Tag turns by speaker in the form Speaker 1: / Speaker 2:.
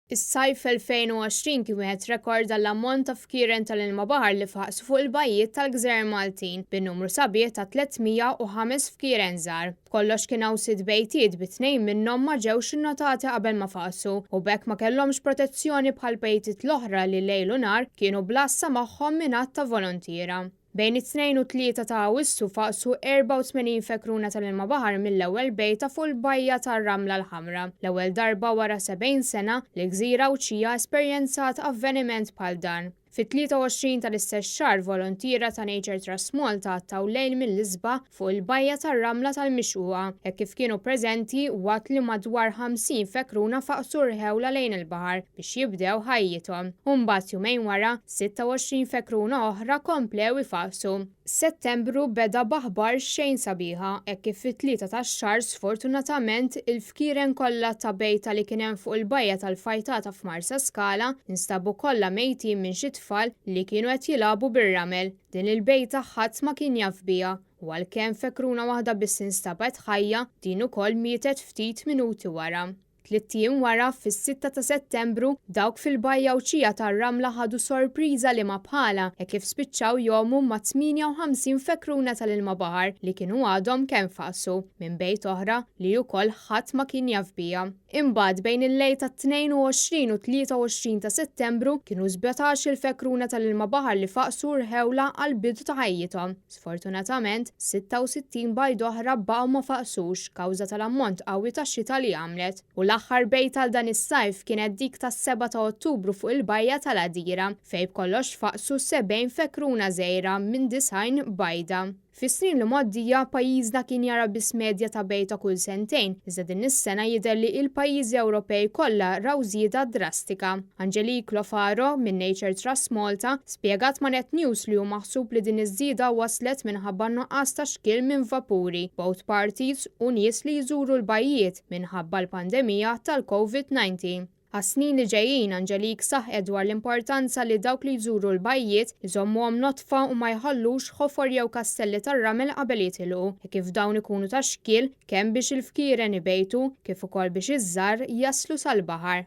Speaker 1: Is-sajf 2020 kien wieħed rekord għall-ammont ta' fkieren tal-ilma baħar li faqsu fuq il-bajjiet tal-gżejjer Maltin, bin-numru sabiħ ta' 305 fkieren żgħar. B'kollox kien hawn sitt bejtiet bi tnejn minnhom ma ġewx innotati qabel ma faqsu u b'hekk ma kellhomx protezzjoni bħall-bejtiet l-oħra li lejl u nhar kienu bl-għassa magħhom minn għadd ta' volontiera. Bejn it-Tnejn u t-Tlieta ta' Awwissu faqsu 84 fekruna tal-ilma baħar mill-ewwel bejta fuq il-bajja tar-Ramla l-Ħamra, l-ewwel darba wara 70 sena li gżira Għawdxija esperjenzat avveniment bħal dan. Fit-23 tal-istess xahar volontiera ta' Nature Trust Malta qattgħu lejl mill-isbaħ fuq il-bajja tar-Ramla tal-Mixquqa hekk kif kienu preżenti waqt li madwar 50 fekruna faqsu rħewla lejn il-baħar biex jibdew ħajjithom u mbagħad jumejn wara 26 fekruna oħra komplew ifaqqsu. Settembru beda b'aħbar xejn sabiħa hekk kif fit-3 tax-xahar sfortunatament il-fkieren kollha ta' bejta li kien hemm fuq il-bajja tal-Fajtata f'Marsaskala nstabu kollha mejtin minn xi tfal li kienu qed jilagħbu bir-ramel. Din il-bejta ħadd ma kien jaf biha u għalkemm fekruna waħda biss instabet ħajja, din ukoll mietet ftit minuti wara. Tlitt ijiem wara, fis-sitta ta' Settembru, dawk fil-bajja Għawdxija tar-Ramla ħadu sorpriża liema bħalha hekk kif spiċċaw jgħumu ma' 58 fekruna tal-ilma baħar li kienu għadhom kemm faqsu minn bejt oħra li ukoll ħadd ma kien jaf biha. Imbagħad bejn il-lejl tat-22 u 23 ta' Settembru kienu 17-il fekruna tal-ilma baħar li faqsu rħewla għall-bidu ta' ħajjithom. Sfortunatament, 66 bajd oħra baqgħu ma faqsux kawża tal-ammont qawwi ta' xita li għamlet. U l-aħħar bejta għal dan is-sajf kienet dik tas-7 ta' Ottubru fuq il-bajja tal-Għadira, fejn b'kollox faqsu 70 fekruna żgħira minn 90 bajda. Fis-snin l-imgħoddija, pajjiżna kien jara biss medja ta' bejta kull sentejn, iżda din is-sena jidher li il-pajjiżi Ewropej kollha raw żieda drastika. Angelique Lofaro, minn Nature Trust Malta, spjegat ma' Net News li hu maħsub li din iż-żieda waslet minħabba n-nuqqas ta' xkiel minn vapuri, boat parties u nies li jżuru l-bajjiet minħabba l-pandemija tal-Covid 19. Għas-snin li ġejjin, Angelique saħqet dwar l-importanza li dawk li jżuru l-bajjiet iżommuhom nodfa u ma jħallux ħofor jew kastelli tar-ramel qabel jitilqu, hekk kif dawn ikunu ta' xkiel kemm biex il-fkieren ibejtu kif ukoll biex iż-żgħar jaslu sal-baħar.